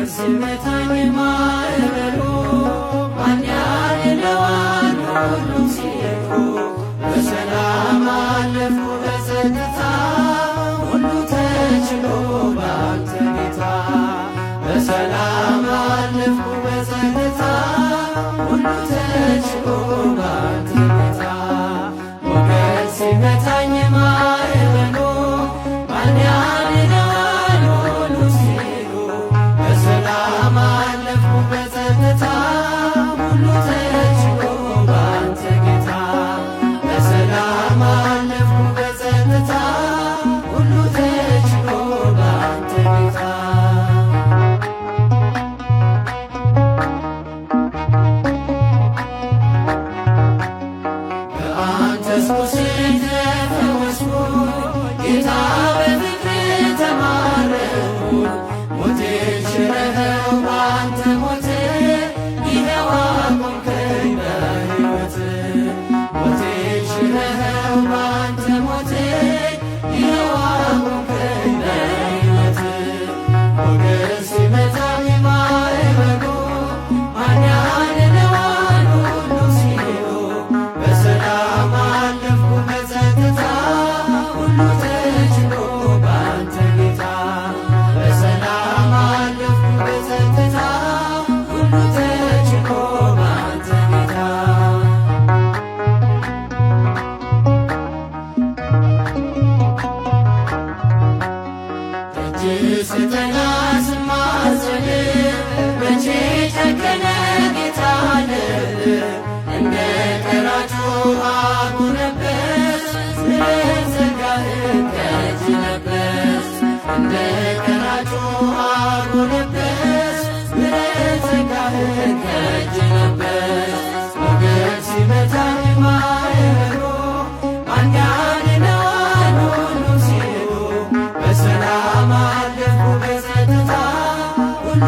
ሲመታኝ ማዕበሉ ማን ያድነዋል ሁሉም ሲሉ፣ በሰላም አለፍኩ በጸጥታ፣ ሁሉ ተችሎ ባንተ ጌታ። በሰላም አለፍኩ በጸጥታ፣ ሁሉ ተችሎ ባንተ ጌታ። ሞገድ ሲመታኝ ማዕበሉ ማን ያድነዋል ሁሉ ሲሉ፣ በሰላም አለፍኩ በጸጥታ፣ ሁሉ ተችሎ ባንተ ጌታ። በሰላም አለፍኩ በጸጥታ፣ ሁሉ ተችሎ ባንተ ጌታ። በአንተ ቁስል ተፈወስኩኝ፣ ጌታ በፍቅርህ ተማረኩኝ። ሞቴን ሽረኸው በአንተ ሞት፣ ይኸው አቆምከኝ በሕይወት። ሞቴን ሽረኸው በአንተ ሞት፣ ይኸው አቆምከኝ በሕይወት። ሞገድ ሲመታኝ ማዕበሉ ማን ያድነዋል ሁሉ ሲሉ፣ በሰላም አለፍኩ በጸጥታ፣ ሁሉ ተችሎ ባንተ ጌታ። በሰላም አለፍኩ በጸጥታ፣ ሁሉ ተችሎ ባንተ ጌታ። እጅ ስጠና ስማጸን መቼ ጨከነ ጌታ ልብ? እንደ ቀራጩ አጎነበስ፣ ምሕረት ጸጋህን ከእጅ ለበስ። እንደ ቀራጩ አጎነበስ፣ ምሕረት ጸጋህን ከእጅ ለበስ። ሞገድ ሲመታኝ ማዕበሉ ማን ያድነዋል ሁሉም ሲሉ፣ በሰላም አለፍኩ በጸጥታ፣ ሁሉ